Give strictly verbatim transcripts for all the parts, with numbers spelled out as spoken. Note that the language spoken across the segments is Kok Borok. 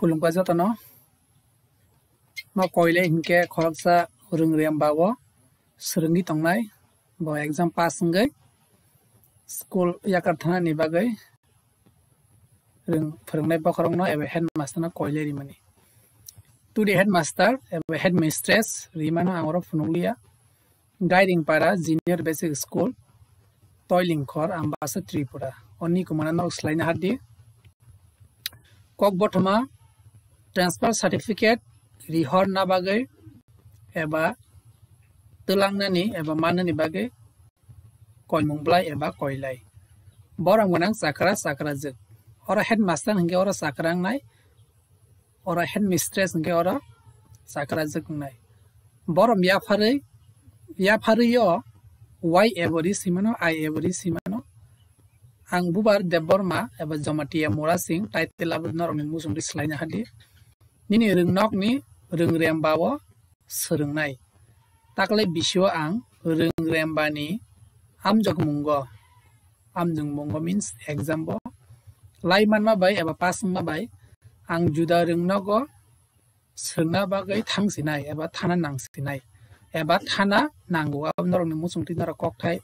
Khulumkha jotono. No koilai hinkhe khoroksa rwngremba o swrwngwi tongnai, bo exam pass wngwi school yakar thanani bagwi rwng-, phwrwngnai bokhorokno eba headmaster no koilai rimani. Tudi headmaster eba headmistress rimano ang oro phunukliya. Gairingpara Junior Basic School, Toilingkhor, Ambasa, Tripura. Oni kumana nok swlaina hadi. Kok bothoma transfer certificate rihorna bagwi eba twlangnani eba mannani bagwi koimung bwlai eba koilai. Borom gwnang chakra chakrajwk. Oro headmaster hinkhe oro chakra wngnai, oro headmistress hinkhe oro chakrajwk wngnai. Borom yapharwi, yapharwi o Y ebo ri simano, I ebo ri simano. Ang Bubar Debbarma eba Jamatia Murasing title abo norokni muchungtwi swlaina hadi. Nini rwngnokni rwngremba o swrwngnai. Takle bisio ang rwngrembani amjokmungo, amjokmungo means exam bo lai manma bai eba pass wngma bai ang juda rwngnogo swrwngna bagwi thang sinai eba thana nang sinai eba thana nango, abo norokni muchungtwi norok kokthai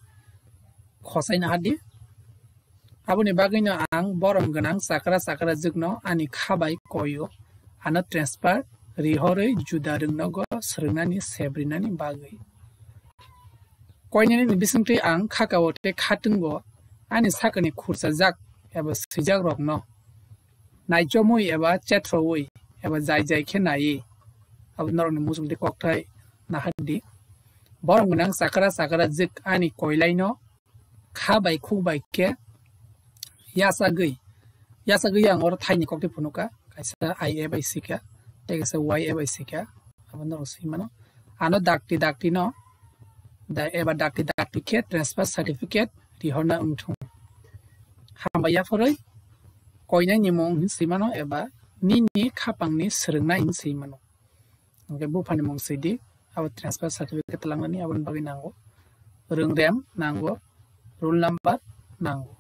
khosaina hadi. Aboni bagwino ang borom gwnang chakra chakrajwkno ani kha bai koio, ano transfer rihorwi juda rwngnogo swrwngnani sebrinani bagwi. Koinani bisingtwi ang khakao tei khatungbo ani sakani khurchajak eba swijakrokno naichomwi eba chetrowi eba jai jai khe naiwi, abo norokni muchungtwi kokthai nahadi. Borom gwnang chakra chakrajwk ani koilaino kha bai khuk bai khe yachagwi, yachagwi ang oro thaini kokti phunuka, kaisa I A bai sikha, tei kaisa Y A bai sikha, abo norok swi mano. Ano dakti dakti no, da, eba dakti dakti khe transfer certificate rihorna wngthung. Hambai yapharwi koinai ni mung hin swi mano eba nini khapang ni swrwngna hin swi mano. Hingke buphani mung sidi, abo transfer certificate twlangnani aboni bagwi nango. Rwngrem nango, roll number nango.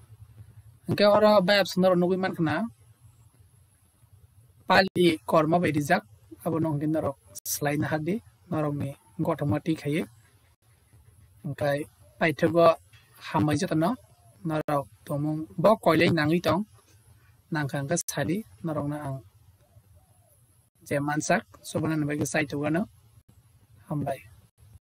Hingke oro bai option norok nugwi mankha na, pali korma bai rijak, abono hingke norok swlaina hadi, norokni gotoma twi khaiwi. Hingke paithago hambai jotono, norok tongmung bo koilai nangwi tong, nangkha hingke sadi norokno ang je mansak, chubanani bagwi chai tugano. Hambai.